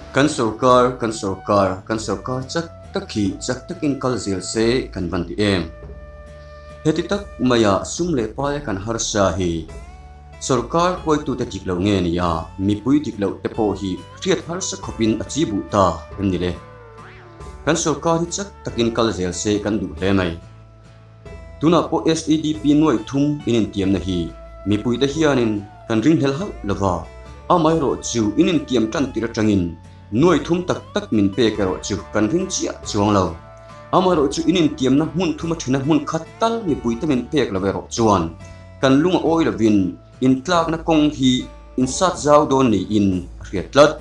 Kan sorkar, kan sorkar, kan sorkar chak tak hi chak takin kal zel se kan van ti em. Heti tak maia sum leh paia kan harsa hi sorkar hruaitute dik loh nge ni a, mipui dik loh te pawh hi hriat harsa khawpin a chi buh ta em ni le. Kan sorkar hi chak takin kal zel se kan duh hle mai. Tunah pawh SEDP nuaih thum in intiamna hi mipuite hianin kan ringhlel hauh lova, amaherawhchu in intiam tan tir atangin nuaih thum tak tak min pek erawh chu kan ring chiah chuang lo. Amaherawhchu in intiamna hmun thum a thena hmun khat tal mipuite min pek lo erawh chuan kan lung a awi lovin intlakna kawng hi insat zau dawn niin a hriat tlat.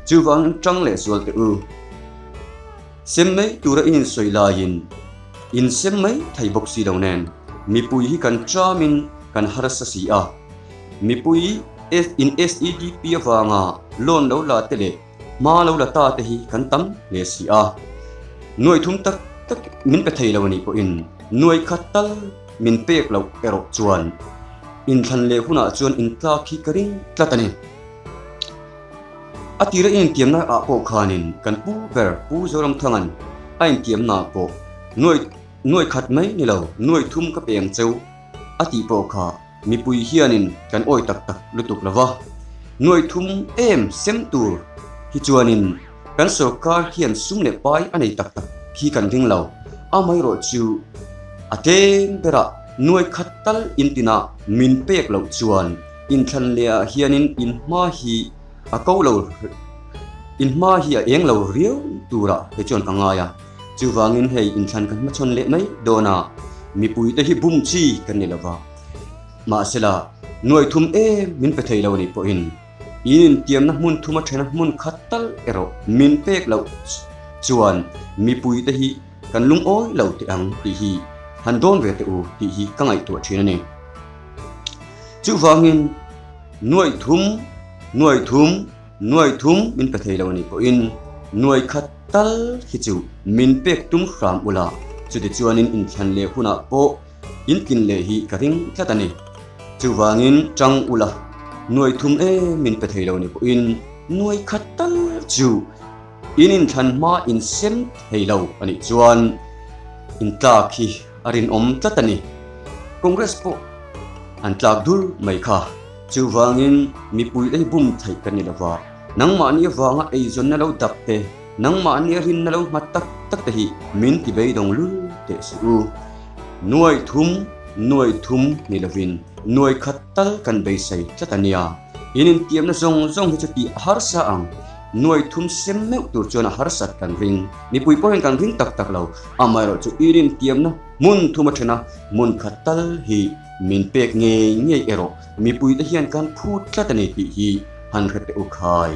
Chuvangin tang leh zual teh u. Sem mai tura in insawi laiin in sem mai thei bawk si lo nen mipui hi kan ṭamin kan harsa si a. Mipui in SEDP avanga loan lo la te leh hma lo la ta te hi kan tam hle si a. Nuai thum tak tak min pe thei lo a nih pawhin nuai khat tal min pek loh erawh chuan inthlan leh hunah chuan intlak hi ka ring tlat a ni. A tira i intiamna ah pawh khanin kan pu ber Pu Zoramthanga'n a intiamna ah pawh nuai nuai khat mai ni lo nuai thum ka pe ang cheu a tih pawh kha mipui hianin kan awi tak tak lutuk lo va. Nuai thum em sem tur hi chuanin kan sorkar hian sum leh pai a nei tak tak hi kan ring lo. Amaherawh chu a tlem berah nuai khat tal intinah min pek loh chuan Inthlan leh ah hianin in hma hi a ko lo in hma hi a eng lo riau turah kei chuan ka ngai a, chuvangin hei inthlan kan hmachhawn leh mai dawn a, mipuite hi bum chi kan ni lova, mahsela nuai thum em min pe thei lo anih pawhin in intiamna hmun thum a thena hmun khat tal erawh min pek loh chuan mipuite hi kan lungawi lo teh ang tih hi han dawn ve teh u tih hi ka ngaihtuah thin a ni. Chuvangin nuaih thum, nuaih thum, nuaih thum min pe thei lo anih pawhin nuaih khat tal hi chu min pek tum hram ula, chutichuanin inthlan leh hunah pawh intlin leh hi ka ring tlat a ni. Chuvangin tang ula, nuaih thum em min pe thei lo anih pawhin nuaih khat tal chu in inthlan hma insem thei lo anih chuan intlak hi a rinawm tlat a ni. Congress pawh an tlak dur mai kha. Chuvangin mipui lei bum theih ka ni lova, nangmahni avanga eizawnna lo dap te, nangmahni a rinna lo nghat tak tak te hi min ti beidawng lul teh suh u. Nuai thum, nuai thum ni lovin nuai khat tal kan beisei tlat a nia. In intiamna zawng zawng hi chu tih a harsa ang. Nuai thum sem meuh tur chuan a harsat kan ring. Mipui pawhin kan ring tak tak lo. Amaherawhchu in intiamna hmun thum a then a, hmun khat tal hi min pek ngei ngei erawh mipuite hian kan phut tlat a ni tih hi han hre teh u khai.